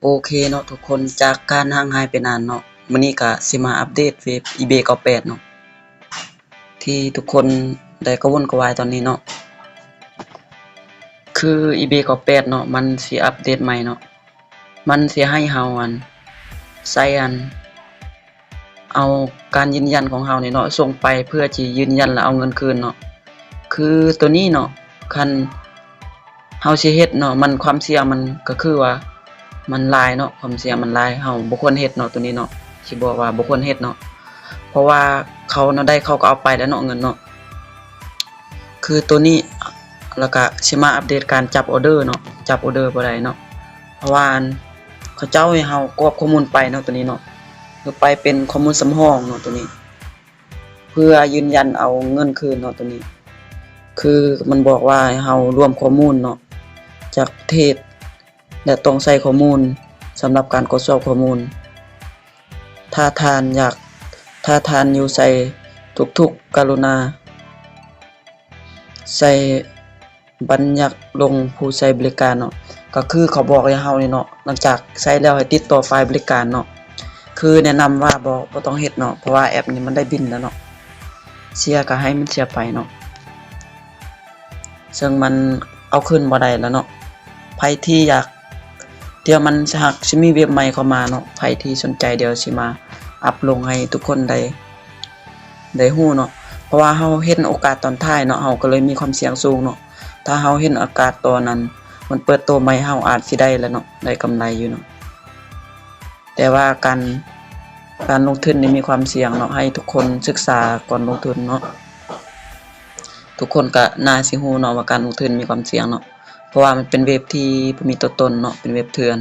ອເຄເນາະທຸກຄົນ, ຈາກການຫ່າງຫາຍໄປນານເນາະ, ມື້ນີ້ກະຊິມາອັບເດດເວັບອີເບເກົ້າແປດເນາະ ທີ່ທຸກຄົນໄດ້ກະວົນກະວາຍຕອນນີ້ເນາະ. ຄືອີເບເກົ້າແປດເນາະ ມັນຊິອັບເດດໃໝ່ເນາະ, ມັນຊິໃຫ້ເຮົາອັນ ໃສ່ອັນ ເອົາການຢືນຢັນຂອງເຮົານີ້ເນາະ ສົ່ງໄປເພື່ອຊິຢືນຢັນ ແລະ ເອົາເງິນຄືນເນາະ. ຄືໂຕນີ້ເນາະ ຄັນເຮົາຊິເຮັດເນາະ ມັນ ຄວາມສ່ຽງມັນກະຄືວ່າມັນຫຼາຍເນາະ, ຄວາມສ່ຽງມັນຫຼາຍ, ເຮົາບໍ່ຄວນເຮັດເນາະ ໂຕນີ້ເນາະ, ຊິບອກວ່າບໍ່ຄວນເຮັດເນາະ ເພາະວ່າເຂົາແນວໃດເຂົາກະເອົາໄປແລ້ວເນາະ ເງິນເນາະ. ຄືໂຕນີ້ ແລ້ວກະຊິມາອັບເດດການຈັບອໍເດີເນາະ, ຈັບອໍເດີບໍ່ໄດ້ເນາະ ເພາະວ່າອັນ ເຂົາເຈົ້າໃຫ້ເຮົາກອບຂໍ້ມູນໄປເນາະ ໂຕນີ້ເນາະ, ຄືໄປເປັນຂໍ້ມູນສຳຮອງເນາະ ໂຕນີ້ ເພື່ອຢືນຢັນເອົາເງິນຄືນເນາະ ໂຕນີ້. ຄືມັນບອກວ່າໃຫ້ເຮົາລວມຂໍ້ມູນເນາະ ຈາກປະເທດ ແລະ ຕ້ອງໃສ່ຂໍ້ມູນສຳລັບການກວດສອບຂໍ້ມູນ. ຖ້າທ່ານຢາກ ຖ້າທ່ານຢູ່ໃສ ທຸກໆ ກະລຸນາໃສ່ບັນຍັກລົງຜູ້ໃຊ້ບໍລິການເນາະ, ກະຄືເຂົາບອກໃຫ້ເຮົານີ້ເນາະ, ຫຼັງຈາກໃຊ້ແລ້ວໃຫ້ຕິດຕໍ່ຝ່າຍບໍລິການເນາະ. ຄືແນະນຳວ່າບໍ່ ບໍ່ຕ້ອງເຮັດເນາະ ເພາະວ່າແອັບນີ້ມັນໄດ້ບິນແລ້ວເນາະ, ເສຍກະໃຫ້ມັນເສຍໄປເນາະ. ເຊິ່ງມັນເອົາຄືນບໍ່ໄດ້ແລ້ວເນາະ. ໃຜທີ່ຢາກ ດຽວມັນຫາກຊິມີເວັບໃໝ່ເຂົ້າມາເນາະ, ໃຜທີ່ສົນໃຈດຽວຊິມາອັບລົງໃຫ້ທຸກຄົນໄດ້ ໄດ້ຮູ້ເນາະ, ເພາະວ່າເຮົາເຫັນໂອກາດຕອນທ້າຍເນາະ, ເຮົາກະເລີຍມີຄວາມສ່ຽງສູງເນາະ. ຖ້າເຮົາເຫັນໂອກາດຕອນນັ້ນ ມັນເປີດໂຕໃໝ່ ເຮົາອາດຊິໄດ້ແລ້ວເນາະ, ໄດ້ກຳໄລຢູ່ເນາະ. ແຕ່ວ່າການ ການລົງທຶນນີ້ມີຄວາມສ່ຽງເນາະ, ໃຫ້ທຸກຄົນສຶກສາກ່ອນລົງທຶນເນາະ. ທຸກຄົນກະໜ້າຊິຮູ້ເນາະວ່າການລົງທຶນມີຄວາມສ່ຽງເນາະ, ເພາະວ່າມັນເປັນເວັບທີ່ບໍ່ມີຕົວຕົນເນາະ, ເປັນເວັບເຖື່ອນ.